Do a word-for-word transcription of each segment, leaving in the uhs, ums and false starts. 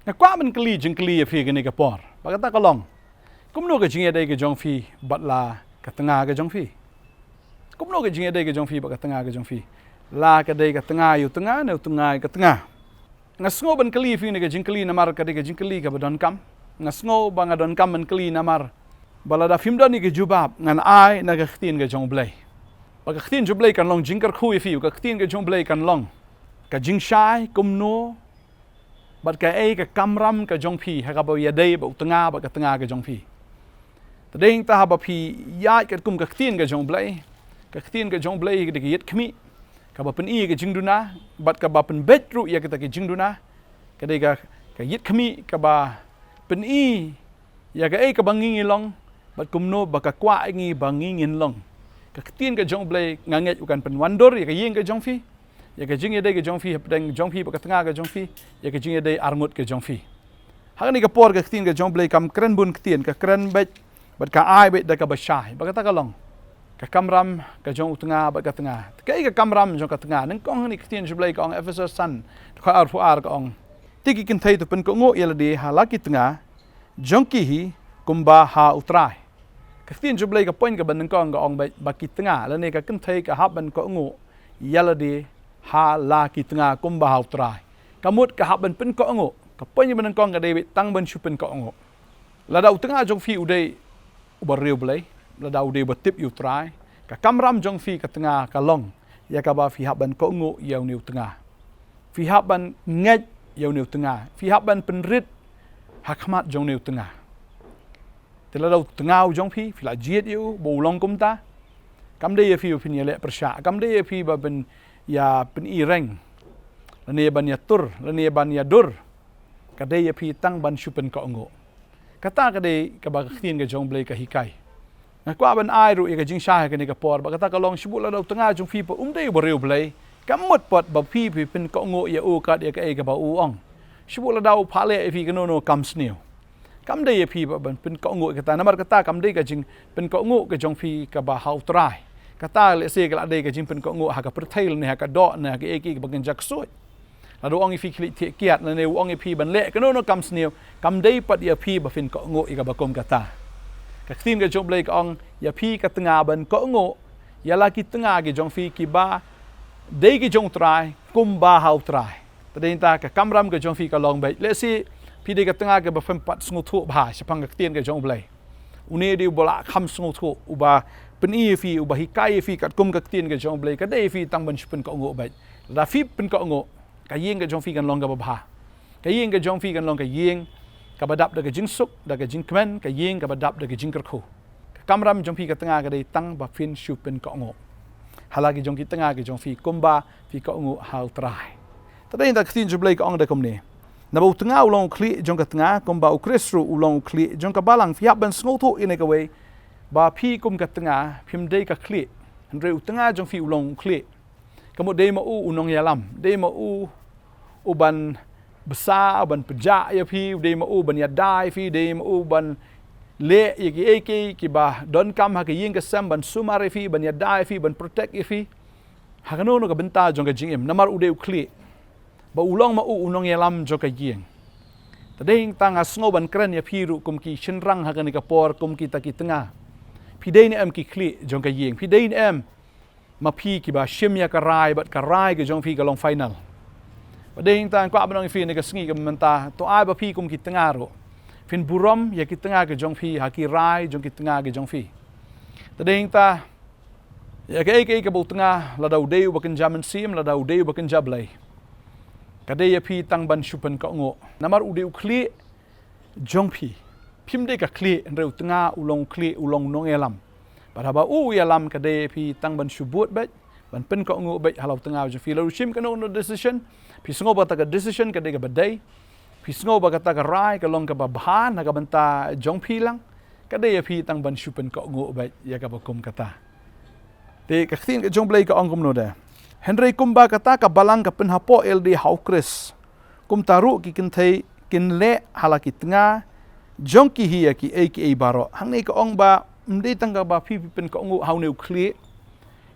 Nga kwah ban kylli jingkylli ïa phi kane ka por. Ba kata ka long, kumno ka jingïadei ka jong phi bad la ka tnga ka jong phi? Kumno ka jingïadei ka jong phi bad ka tnga ka jong phi? La ka dei ka tnga ïa u tnga, ne u tnga ïa ka tnga? Nga sngew ban kylli ïa phi kane ka jingkylli namar ka dei ka jingkylli kaba donkam. Nga sngew ba nga donkam ban kylli namar ba lada phim don ïa ka jubab, ngan ai na ka ktien ka jong U Blei. Ba ka ktien jong U Blei kan long jingkyrkhu ïa phi, ka ktien ka jong U Blei kan long ka jingshai kumno bad kaei ka kamram ka jong phi ha kaba ïadei bad u tnga bad ka tnga ka jong phi. Te dei hangta haba phi ïaid katkum ka ktien ka jong U Blei, ka ktien ka jong U Blei ka dei ka ïit khmih kaba pyni ka jingduna bad kaba pynbeit ruh ïa kita ki jingduna. Ka dei ka, ka ïit khmih kaba pyni ïa kaei kaba ngi ngi long bad kumno ba ka kwah ïa ngi ba ngi ngin long. Ka ktien ka jong U Blei nga ngeit u kan pynwandur ïa ka ïing ka jong phi, ïa ka jingïadei ka jong phi hapdeng jong phi bad ka tnga ka jong phi, ïa ka jingïadei arngut ka jong phi. Ha kane ka por ka ktien ka jong U Blei kam kren bun ktien, ka kren beit bad ka ai beit da kaba shai. Ba kata ka long ka kamram ka jong u tnga bad ka tnga. Kaei ka kamram jong ka tnga? Nyngkong hangne ka ktien jong U Blei ka ong, Ephesos san, dkhot arphew ar ka ong, te ki kynthei to pynkohnguh ïa lade ha la ki tnga jong ki hi kumba ha U Trai. Ka ktien jong U Blei ka point kaba nyngkong ka ong beit ba ki tnga lane ka kynthei ka hap ban kohnguh ïa lade ha la ki tnga kumba ha U Trai. Ka mut ka hap ban pynkohnguh. Ka point ba nyngkong ka dei beit tang ban shu pynkohnguh. Lada u tnga jong phi u dei uba riewblei, lada u dei uba tip ïa U Trai, ka kamram jong phi ka tnga ka long ïa kaba phi hap ban kohnguh ïa une u tnga. Phi hap ban ngeit ïa une u tnga. Phi hap ban pynrit ha khmat jong une u tnga. Te lada u tnga u jong phi, phi la jied ïa u ba u long kumta, kam dei ïa phi ba phin ïaleh pyrshah, kam dei ïa phi ba phin ïa pyni reng lane ban ïatur lane ban ïadur. Ka dei ïa phi tang ban shu pynkohnguh. Kata ka dei kaba ka ktien ka jong U Blei ka hikai. Nga kwah ban ai ruh ïa ka jingshai ha kane ka por, ba kata ka long, shu bud lada u tnga jong phi pat um dei uba riewblei, kam mut pat ba phi phi pynkohnguh ïa u kat ïa kaei kaba u ong. Shu bud lada u phah leh ïa phi kano kano kam sniew. Kam dei ïa phi ba ban pynkohnguh ïa kata, namar kata kam dei ka jingpynkohnguh ka jong phi kaba ha U Trai. Kata lehse ka la dei ka jingpynkohnguh ha ka pyrthei lane ha ka doh ne ha kaei kaei kaba kynja ksuid. Lada u ong ïa phi khlieh thiah kiad lane u ong ïa phi ban leh kano kano kam sniew, kam dei pat ïa phi ba phin kohnguh ïa kaba kum kata. Ka ktien ka jong U Blei ka ong ïa phi ka tnga ban kohnguh ïa la ki tnga ki jong phi kiba dei ki jong U Trai kumba ha U Trai. Te dei hangta ka kamram ka jong phi ka long beit, lehse phi dei ka tnga kaba phim pat sngewthuh bha shaphang ka ktien ka jong U Blei. Une dei uba la kham sngewthuh, uba pyni ïa phi, uba hikai ïa phi katkum ka ktien ka jong U Blei, ka dei ïa phi tang ban shu pynkohnguh beit. Lada phi pynkohnguh, ka ïing ka jong phi kan long kaba bha. Ka ïing ka jong phi kan long ka ïing kaba dap da ka jingsuk, da ka jingkmen, ka ïing kaba dap da ka jingkyrkhu. Ka kamram jong phi ka tnga ka dei tang ba phin shu pynkohnguh ha la ki jong ki tnga ki jong phi kumba phi kohnguh ha U Trai. Te dei hangta ka ktien jong U Blei ka ong da kumne, naba u tnga u long u khlieh jong ka tnga, kumba U Khrist ruh u long u khlieh jong ka balang. Phi hap ban sngewthuh ïa kane kawei, ba phi kum ka tnga phim dei ka khlieh, hynrei u tnga jong phi u long u khlieh. Ka mut dei ma u u nongïalam, dei ma u u ban bsa, u ban pynjah ïa phi, dei ma u ban ïada ïa phi, dei ma u ban leh ïa kiei kiei kiba donkam ha ka ïing ka sem, ban sumar ïa phi, ban ïada ïa phi, ban protect ïa phi ha kano kano ka bynta jong ka jingim, namar u dei u khlieh. Ba u long ma u u nongïalam jong ka ïing. Te dei hangta nga sngew ban kren ïa phi ruh kum ki shynrang ha kane ka por, kum kita ki tnga. Phi dei ne em ki khlieh jong ka ïing? Phi dei ne em ma phi kiba shim ïa ka rai bad ka rai ka jong phi ka long final? Ba dei hangta nga kwah ban ong ïa phi ha kane ka sngi kaba mynta, to ai ba phi kum ki tnga ruh phin burom ïa ki tnga ki jong phi ha ki rai jong ki tnga ki jong phi. Te dei hangta, ïa kaei kaei kaba u tnga, lada u dei uba kynja mynsiem, lada u dei uba kynja Blei, ka dei ïa phi tang ban shu pynkohnguh, namar u dei u khlieh jong phi. Phim dei ka khlieh, hynrei u tnga u long u khlieh, u long u nongïalam. Bad haba u ïalam, ka dei ïa phi tang ban shu bud beit, ban pynkohnguh beit ha la u tnga jong phi. Lada u shim kano kano decision, phi sngew ba kata ka decision ka dei kaba dei, phi sngew ba kata ka rai ka long kaba bha na ka bynta jong phi lang, ka dei ïa phi tang ban shu pynkohnguh beit ïa kaba kum kata. Te ka ktien ka jong U Blei ka ong kumno de? Hynrei kumba kata ka balang ka pynhapoh ïa lade ha U Khrist, kumta ruh ki kynthei kin leh ha la ki tnga jong ki hi ïa kiei kiei baroh. Hangne ka ong ba ym dei tang kaba phi phi pynkohnguh ha une u khlieh,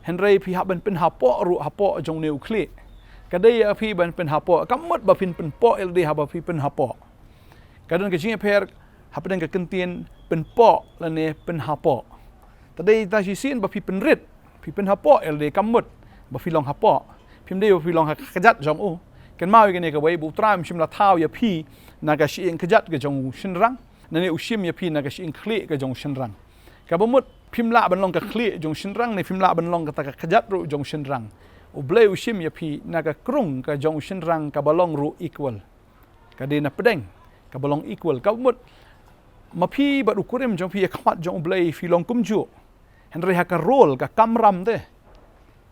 hynrei phi hap ban pynhapoh ruh hapoh jong une u khlieh. Ka dei ïa phi ban pynhapoh, kam mut ba phin pynpoh ïa lade haba phi pynhapoh. Ka don ka jingïapher hapdeng ka kyntien pynpoh lane pynhapoh. Te dei ta shisien ba phi pynrit, phi pynhapoh ïa lade, kam mut ba phi long hapoh. Phim dei ba phi long ha ka kjat jong u. Kynmaw ïa kane kawei, ba U Trai um shym la thaw ïa phi na ka shyieng kjat ka jong u shynrang, lane u shim ïa phi na ka shyieng khlieh ka jong u shynrang. Kaba mut phim lah ban long ka khlieh jong u shynrang, ne phim lah ban long kata ka kjat ruh jong u shynrang. U Blei u shim ïa phi na ka krung ka jong u shynrang kaba long ruh equal. Ka dei na pdeng, kaba long equal. Kaba mut ma phi bad u kurim jong phi ha khmat jong U Blei phi long kumjuh. Hynrei ha ka role, ka kamram te,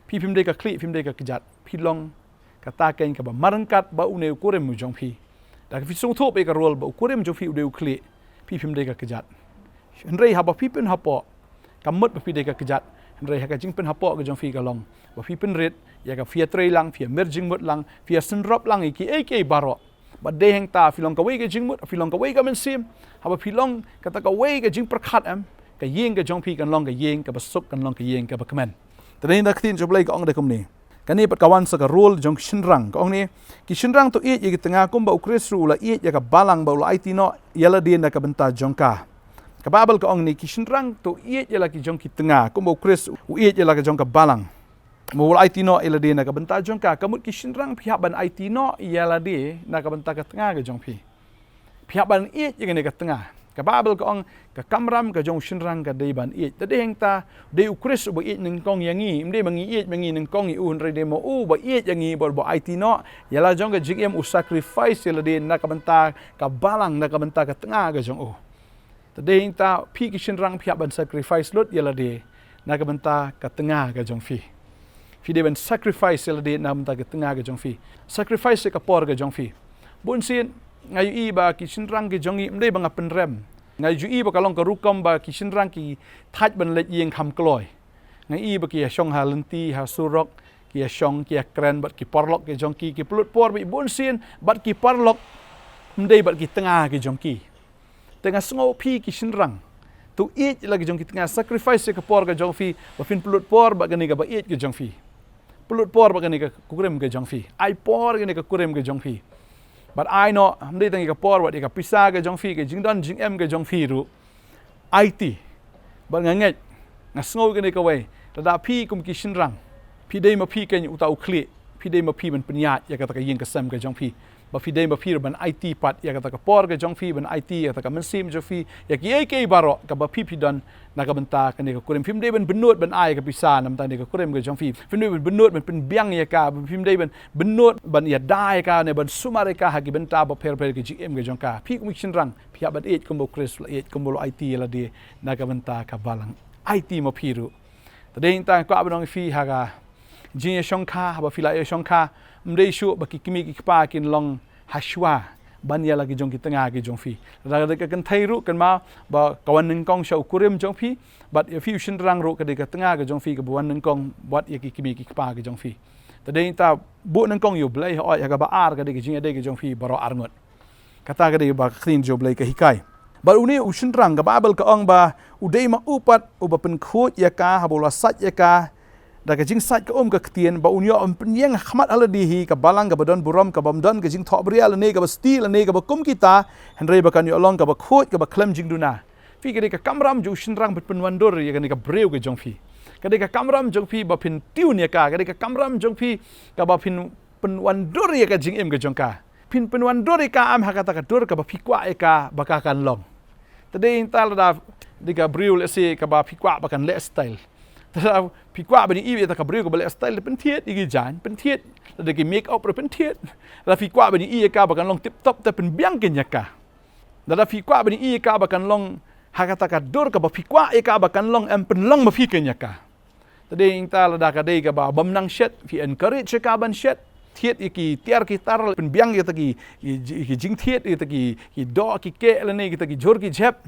phi phim dei ka khlieh, phim dei ka kjat. Phi long kata keiñ kaba marryngkat bad une u kurim jong phi. Da ka phi sngewthuh ïa ka role ba u kurim jong phi u dei u khlieh, phi phim dei ka kjat. Hynrei haba phi pynhapoh, kam mut ba phi dei ka kjat. Hynrei ha ka jingpynhapoh ka jong phi ka long ba phi pynrit ïa ka, phi ïatrei lang, phi ïamir jingmut lang, phi ïasynrop lang ïa kiei kiei baroh. Bad dei hangta phi long kawei ka jingmut, phi long kawei ka mynsiem. Haba phi long kata kawei ka jingpyrkhat, em, ka ïing ka jong phi kan long ka ïing kaba suk, kan long ka ïing kaba kmen. Te dei na ka ktien jong U Blei ka ong da kumne. Kane pat ka wan sa ka role jong ki shynrang. Ka ong ne, ki shynrang to ïeit ïa ki tnga kumba U Khrist ruh u la ïeit ïa ka balang bad u la aiti noh ïa lade na ka bynta jong ka. Ka Baibl ka ong ne, ki shynrang to ïeit ïa la ki jong ki tnga kumba U Khrist u ïeit ïa la ka jong ka balang, bad u la aiti noh ïa lade na ka bynta jong ka. Ka mut ki shynrang phi hap ban aiti noh ïa lade na ka bynta ka tnga ka jong phi. Phi hap ban ïeit ïa kane ka tnga. Ka Baibl ka ong ka kamram ka jong u shynrang ka dei ban ïeit. Te dei hangta, dei U Khrist uba ïeit nyngkong ïa ngi. Ym dei ma ngi ïeit ma ngi nyngkong ïa u, hynrei dei ma u uba ïeit ïa ngi bad uba aiti noh ïa la jong ka jingim, u sacrifice ïa lade na ka bynta ka balang, na ka bynta ka tnga ka jong u. Te dei hangta phi ki shynrang phi hap ban sacrifice lut ïa lade na ka bynta ka tnga ka jong phi. Phi dei ban sacrifice ïa lade na ka bynta ka tnga ka jong phi. Sacrifice ïa ka por ka jong phi. Bun sien nga ïohi ba ki shynrang ki jong ngi, ym dei ba nga pynrem, nga ïohi ba ka long ka rukom ba ki shynrang ki thait ban leit ïing kham kloi. Nga ïohi ba ki ïa shong ha lynti, ha surok, ki ïa shong, ki ïa kren bad ki paralok ki jong ki, ki pynlut por bad bun sien bad ki paralok, ym dei bad ki tnga ki jong ki. Te nga sngew phi ki shynrang to ïeit ïa la ki jong ki tnga, sacrifice ïa ka por ka jong phi ba phin pynlut por bad kane kaba ïeit ka jong phi. Pynlut por bad kane ka kurim ka jong phi. Ai por ïa kane ka kurim ka jong phi. Bad ai noh, ym dei tang ïa ka por bad ïa ka pisa ka jong phi, ka jingdon jingem ka jong phi ruh. Aiti. Bad nga ngeit, nga sngew kane kawei, lada phi kum ki shynrang, phi dei ma phi keiñ uta u khlieh, phi dei ma phi ban pynïaid ïa kata ka ïing ka sem ka jong phi. Ba phi dei ma phi ruh ban aiti pat ïa kata ka por ka jong phi, ban aiti ïa kata ka mynsiem jong phi, ïa kiei kiei baroh kaba phi phi don na ka bynta kane ka kurim. Phim dei ban bynnud ban ai ka pisa na bynta kane ka kurim ka jong phi. Phim dei ban bynnud ban pynbiang ïa ka, phim dei ban bynnud ban ïada ïa ka ne ban sumar ïa ka ha ki bynta bapher bapher ka jingim ka jong ka. Phi kum ki shynrang, phi hap ban ïeit kumba U Khrist u la ïeit, kumba u la aiti ïa lade na ka bynta ka balang. Aiti ma phi ruh. Te dei hangta nga kwah ban ong ïa phi ha ka jingïashongkha, haba phi la ïashongkha, ym dei shuh ba ki kmie ki kpa kin long ha shuwa ban ïa la ki jong ki tnga ki jong phi. Lada ka dei ka kynthei ruh, kynmaw ba ka wan nyngkong sha u kurim jong phi, bad ïa phi u shynrang ruh ka dei ka tnga ka jong phi kaba wan nyngkong bad ïa ki kmie ki kpa ki jong phi. Te dei hangta buh nyngkong ïa U Blei, hooid, ha kaba ar ka dei ka jingïadei ka jong phi baroh arngut. Kata ka dei ba ka ktien jong U Blei ka hikai. Bad une u shynrang, ka Baibl ka ong ba u dei ma u pat uba pynkhuid ïa ka haba u la sait ïa ka da ka jingsait ka um ka ktien, ba un ïoh ban pynïeng ha khmat ha lade hi ka balang kaba don burom, kaba ym don ka jingthohbria lane kaba sti lane kaba kum kita, hynrei ba kan ïoh long kaba khuid, kaba khlem jingduna. Phi, ka dei ka kamram jong u shynrang ban pynwandur ïa kane ka briew ka jong phi. Ka dei ka kamram jong phi ba phin tune ïa ka, ka dei ka kamram jong phi kaba phin pynwandur ïa ka jingim ka jong ka. Phin pynwandur ïa ka, em, ha kata ka dur kaba phi kwah ïa ka ba ka kan long. Te dei hangta lada dei ka briew, let's say, kaba phi kwah ba kan leh style. Te lada phi kwah ban ïohi ïa kata ka briew kaba leh style, pynthied ïa ki jaiñ, pynthied. Lada ki make up ruh pynthied. Lada phi kwah ban ïohi ïa ka ba kan long tip top, te pynbiang keiñ ïa ka. Lada phi kwah ban ïohi ïa ka ba kan long ha kata ka dur kaba phi kwah ïa ka ba kan long, em, pynlong ma phi keiñ ïa ka. Te dei hangta lada ka dei kaba bym nang shet, phi encourage ïa ka ban shet. Thied ïa ki tiar ki tar, pynbiang ïa kita ki, ki, ki jingthied, ïa kita ki, ki doh ki keh lane kita ki jhur ki jhep.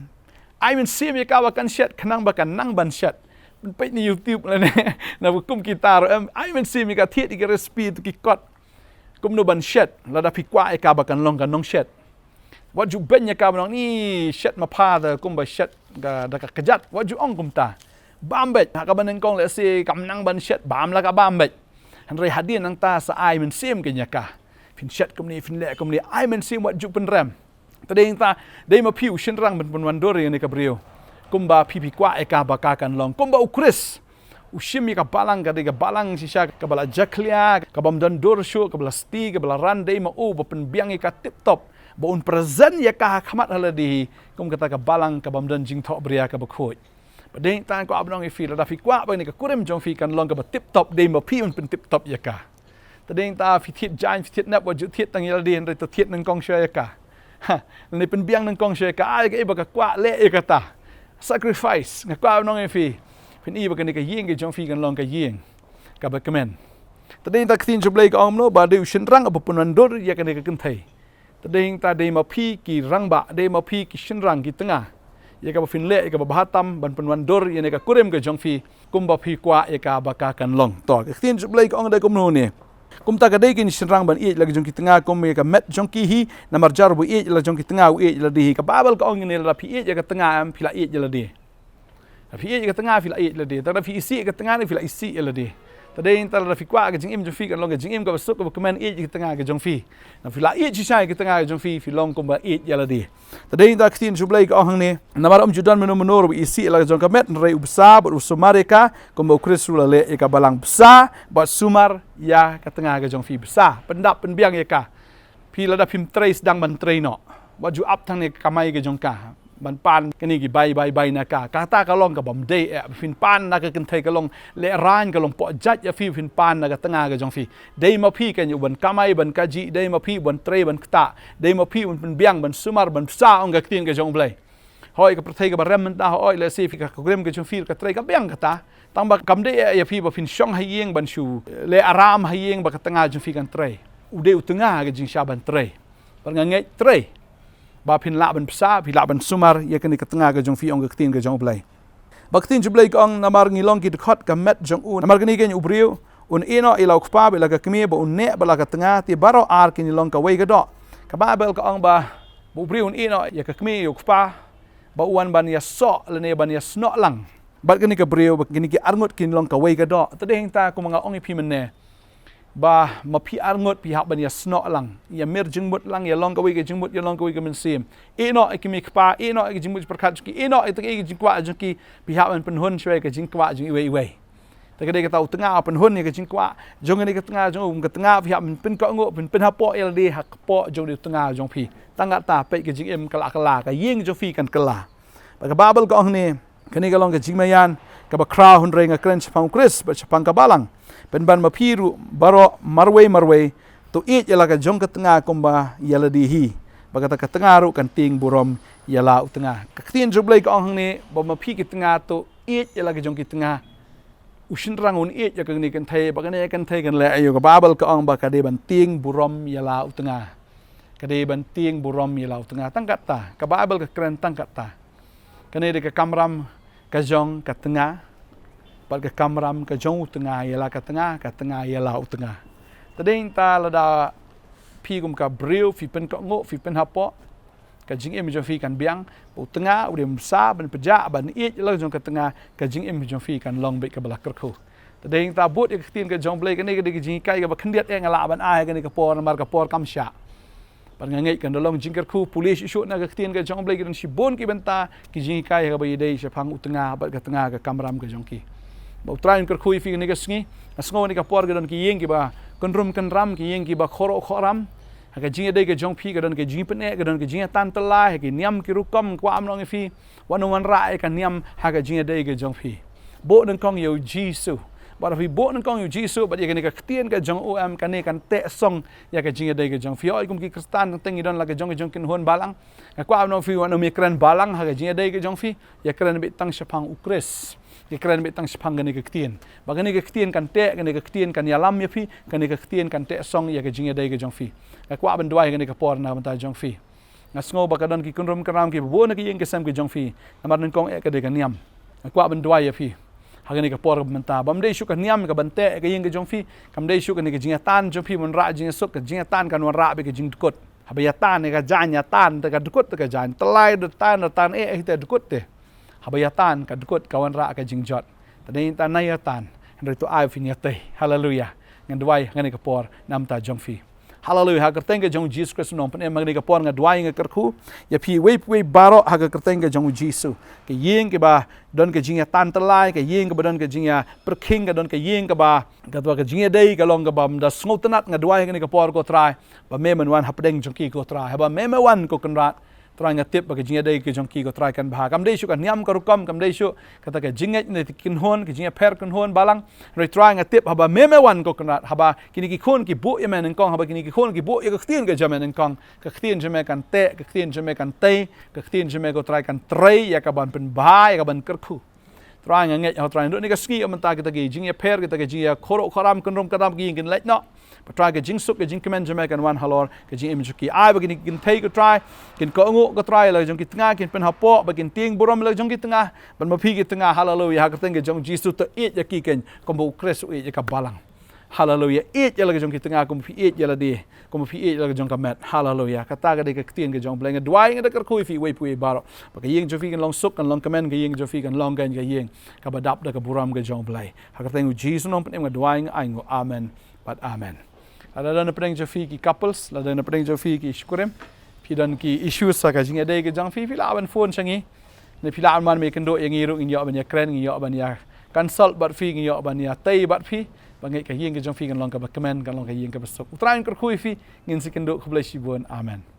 Ai mynsiem ïa ka ba kan shet khnang ba kan nang ban shet. Pynpeit na YouTube lane na ba kum kita ruh, em, ai mynsiem ïa ka, thied ïa ki recipe, ïa ki kot. Kumno ban shet, lada phi kwah ïa ka ba kan long ka nongshet. Wat ju beiñ ïa ka ban ong, ni shet ma pha da kumba shet ka, da ka kjat. Wat ju ong kumta. Bam beit, ha kaba nyngkong lehse kam nang ban shet, bam la ka bam beit. Hynrei hadien nangta sa ai mynsiem keiñ ïa ka. Phin shet kumne, phin leh kumne, ai mynsiem, wat ju pynrem. Te dei nangta, dei ma phi u shynrang ban pynwandur ïa kane ka briew. Kumba phi phi kwah ïa ka ba ka kan long. Kumba u Khrist u shim ïa ka balang, ka dei ka balang shisha kaba la jakhlia, kabym don dur shuh, kaba la sti, kaba la ran, dei ma u ba pynbiang ïa ka tip top, ba un present ïa ka ha khmat ha lade hi kum kata ka balang kabym don jingthohbria kaba khuid. Ba dei nangta nga kwah ban ong ïa phi, lada phi kwah ba kane ka kurim jong phi kan long kaba tip top, dei ma phi un pyntip top ïa ka. Te dei nangta phi thied jaiñ, phi thied nep, wat ju thied tang ïa lade, hynrei to thied nyngkong shuwa ïa ka. Ha, lane pynbiang nyngkong shuwa ïa ka, ai kaei ba ka kwah leh ïa kata. Sacrifice, nga kwah ban ong ïa phi. Phin i ba kane ka ïing ka jong phi kan long ka ïing kaba kmen. Te dei nangta ka ktien jong U Blei ka ong kumno, ba dei u shynrang uba pynwandur ïa kane ka kynthei. Te dei nangta dei ma phi ki rangbah, dei ma phi ki shynrang ki tnga, ïa kaba phin leh ïa kaba bha tam ban pynwandur ïa kane ka kurim ka jong phi, kumba phi kwah ïa ka ba ka kan long. To, ka ktien jong U Blei ka ong da kumno ne. Kumta ka dei ki shynrang ban ïeit ïa la ki jong ki tnga kum ïa ka met jong ki hi, namar jar uba ïeit ïa la ki jong ki tnga u ïeit ïa lade hi. Ka Baibl ka ong ne, lada phi ïeit ïa ka tnga em, phi la ïeit ïa lade. Lada phi ïeit ïa ka tnga phi la ïeit ïa lade. Lada phi isih ïa ka tnga ne phi la isih ïa lade. Te dei nangta lada phi kwah ka jingim jong phi kan long ka jingim kaba suk kaba kmen, ïeit ïa ka tnga ka jong phi. Lada phi la ïeit shisha ïa ka tnga ka jong phi, phi long kumba ïeit ïa lade. Te dei nangta ka ktien jong U Blei ka ong hangne, namar ym ju don mano mano ruh ba isih ïa la ka jong ka met, hynrei u bsa bad u sumar ïa ka, kumba u Khrist ruh u la leh ïa ka balang. Bsa bad sumar ïa ka tnga ka jong phi. Bsa, pyndap pynbiang ïa ka. Phi lada phim trei, sdang ban trei noh. Wat ju ap tang ïa ka kamai ka jong ka ban pan kane ki bai bai bai na ka. Kata ka long kabym dei eh. Phin pan na ka kynthei ka long lehraiñ, ka long pohjait ïa phi, phin pan na ka tnga ka jong phi. Dei ma phi kan ïa u ban kamai, ban kajih, dei ma phi u ban trei, ban ktah. Dei ma phi u ban pynbiang, ban sumar, ban bsa, ong ka ktien ka jong U Blei. Hooid, ka pyrthei kaba rem mynta, hooid, lehse phi ka kurim ka jong phi ka trei ka biang kata. Tang ba kam dei eh ïa phi ba phin shong ha ïing ban shu leh aram ha ïing ba ka tnga jong phi kan trei. U dei u tnga ka jingshah ban trei. Bad nga ngeit trei ba phin lah ban bsa, phi lah ban sumar ïa kane ka tnga ka jong phi, ong ka ktien ka jong U Blei. Ba ka ktien jong U Blei ka ong, namar ngi long ki dkhot ka met jong u. Namar kane keiñ u briew un ïehnoh ïa la u kpa bad la ka kmie, ba un neh bad la ka tnga, te baroh ar kin long kawei ka doh. Ka Baibl ka ong ba, ba u briew un ïehnoh ïa ka kmie, ïa u kpa, ba u wan ban ïasoh lane ban ïasnoh lang. Bad kane ka briew, ba kine ki arngut kin long kawei ka doh. Te dei hangta kumba nga ong ïa phi mynne, ba ma phi arngut phi hap ban ïasnoh lang, ïa mir jingmut lang, ïa long kawei ka jingmut, ïa long kawei ka mynsiem. Ïehnoh ïa ki kmie kpa, ïehnoh ïa ka jingmut jingpyrkhat jong ki, ïehnoh ïa ka jingkwah jong ki, phi hap ban pynhun shuwa ïa ka jingkwah jong iwei iwei. Te ka dei kata u tnga u pynhun ïa ka jingkwah jong kane ka tnga jong u, ka tnga phi hap ban pynkohnguh, pyn, pynhapoh ïa lade ha ka pop jong u tnga jong phi. Tang kata peit ka jingim ka la kylla, ka ïing jong phi kan kylla. Bad ka Baibl ka ong hangne, kane ka long ka jingmaïan kaba khraw, hynrei nga kren shaphang u Khrist bad shaphang ka balang. Pynban ma phi ruh baroh marwei marwei, to ïeit ïa la ka jong ka tnga kumba ïa lade hi. Bad kata ka tnga ruh kan tieng burom ïa la u tnga. Ka ktien jong U Blei ka ong hangne, ba ma phi ki tnga to ïeit ïa la ka jong ki tnga. U shynrang un ïeit ïa kane ka kynthei, ba kane ka kynthei kan leh aïu? Ka Baibl ka ong ba ka dei ban tieng burom ïa la u tnga. Ka dei ban tieng burom ïa la u tnga. Tang kata, ka Baibl ka kren tang kata. Kane dei ka kamram ka jong ka tnga, bad ka kamram ka jong u tnga ïa la ka tnga, ka tnga ïa la u tnga. Te dei hangta lada phi kum ka briew phi pynkohnguh, phi pynhapoh, ka jingim jong phi kan biang. Ba u tnga u dei ban bsa, ban pynjah, ban ïeit ïa la jong ka tnga, ka jingim jong phi kan long beit kaba la kyrkhu. Te dei hangta bud ïa ka ktien ka jong U Blei, kane ka dei ka jinghikai kaba khyndiat eh nga lah ban ai ha kane ka por, namar ka por kam shah. Bad nga ngeit kan da long jingkyrkhu pule shuh shuh na ka ktien ka jong U Blei, ki don shibun ki bynta ki jinghikai ha kaba ïadei shaphang u tnga bad ka tnga, ka kamram ka jong ki. Ba U Trai un kyrkhu ïa phi kane ka sngi. Nga sngew kane ka por ka don ki ïing kiba kynrum kynram, ki ïing kiba khohroh khohram. Ha ka jingïadei ka jong phi ka don ka jingpyneh, ka don ka jingïatan tyllai, ha ki niam ki rukom, kwah ban ong ïa phi, wat nym wanrah ïa ka niam ha ka jingïadei ka jong phi. Buh nyngkong ïa U Jisu. Bad phi buh nyngkong ïa U Jisu bad ïa kane ka ktien ka jong u, em, kane kan teh song ïa ka jingïadei ka jong phi. Hooid, kum ki Khristan teng teng ngi don la ka jong ka jong kynhun balang. Nga kwah ban ong ïa phi, wat nym ïakren balang ha ka jingïadei ka jong phi. Ïakren beit tang shaphang u Khrist. Ïakren beit tang shaphang kane ka ktien. Ba kane ka ktien kan teh, kane ka ktien kan ïalam ïa phi, kane ka ktien kan teh song ïa ka jingïadei ka jong phi. Nga kwah ban duwai kane ka por na ka bynta jong phi. Nga sngew ba ka don ki kynrum kynram kiba bun ha ka ïing ka sem ka jong phi. Namar nyngkong eh ka dei ka niam. Nga kwah ban duwai ïa phi ha kane ka por kaba mynta. Bym dei shuh ka niam kaban teh ïa ka ïing ka jong phi. Kam dei shuh kane ka jingïatan jong phi ban wanrah jingïasuk, ka jingïatan kan wanrah beit ka jingdkut. Haba ïatan ïa ka jaiñ, ïatan te ka dkut te ka jaiñ. Tyllai da tan, da tan eh, eh te dkut te. Haba ïatan ka dkut, ka wanrah ka jingjot. Te dei hangta na ïatan, hynrei to ai phin ïatei. Haleluia. Ngan duwai ha kane ka por na ka bynta jong phi. Haleluia. Ha ka kyrteng ka jong u Jisu Khrist u nongpynim, ha kane ka por nga duwai nga kyrkhu ïa phi iwei pa iwei baroh ha ka kyrteng ka jong u Jisu. Ka ïing kaba don ka jingïatantalai, ka ïing kaba don ka jingïapyrkhing, ka don ka ïing kaba, kaba ka jingïadei ka long kaba ym da sngewtynnat, nga duwai ha kane ka por ko Trai, ba me men wan hapdeng jong ki ko Trai. Haba me men wan ko Kynrad, Trai, nga tip ba ka jingïadei ka jong ki ko Trai kan bha. Kam dei shuh ka niam ka rukom, kam dei shuh kata ka jingngeit ne ka kynhun, ka jingïapher kynhun balang. Hynrei Trai, nga tip haba me men wan ko Kynrad, haba kine ki khun ki buh ïa me nyngkong, haba kine ki khun ki buh ïa ka ktien ka jong me nyngkong, ka ktien jong me kan teh, ka ktien jong me kan tei, ka ktien jong me ko Trai kan trei ïa ka ban pynbha, ïa ka ban kyrkhu. Trai, nga ngeit, oh Trai, naduh kane ka sngi mynta kita ki jingïapher, kita ki jingïakhuid khuram, kynrum kynram ki ïing kin leit noh. Ba Trai, ka jingsuk, ka jingkmen jong me kan wan halor ka jingim jong ki. Ai ba kine ki kynthei ko Trai kin kohnguh ko Trai ïa la jong ki tnga, kin pynhapoh, ba kin tieng burom ïa la jong ki tnga, ban ma phi ki tnga. Haleluia. Ha ka kyrteng ka jong u Jisu, to ïeit ïa ki ken kumba u Khrist u ïeit ïa ka balang. Haleluia. Ïeit ïa la jong ki tnga kumba phi ïeit ïa lade, kumba phi ïeit ïa la jong ka met. Haleluia. Kata ka dei ka ktien ka jong u Blei. Nga duwai, nga da kyrkhu ïa phi iwei pa iwei baroh, ba ka ïing jong phi kan long suk, kan long kmen, ka ïing jong phi kan long ka, ka ïing kaba dap da ka burom ka jong u Blei. Ha ka kyrteng u Jisu u nongpynim nga duwai, nga ai nguh. Amen bad amen. Lada don napdeng jong phi ki couples, lada don napdeng jong phi ki shakri, phi don ki issues ha ka jingïadei ka jong phi, phi lah ban phone sha ngi. Ne phi lah ban man ban ïakynduh ïa ngi ruh, ngin ïoh ban ïakren, ngin ïoh ban ïa consult bad phi, ngin ïoh ban ïatei bad phi, ba ngeit ka ïing ka jong phi kan long kaba kmen, kan long ka ïing kaba suk. U Trai un kyrkhu ïa phi. Ngin sa ïakynduh. Khublei shibun. Amen.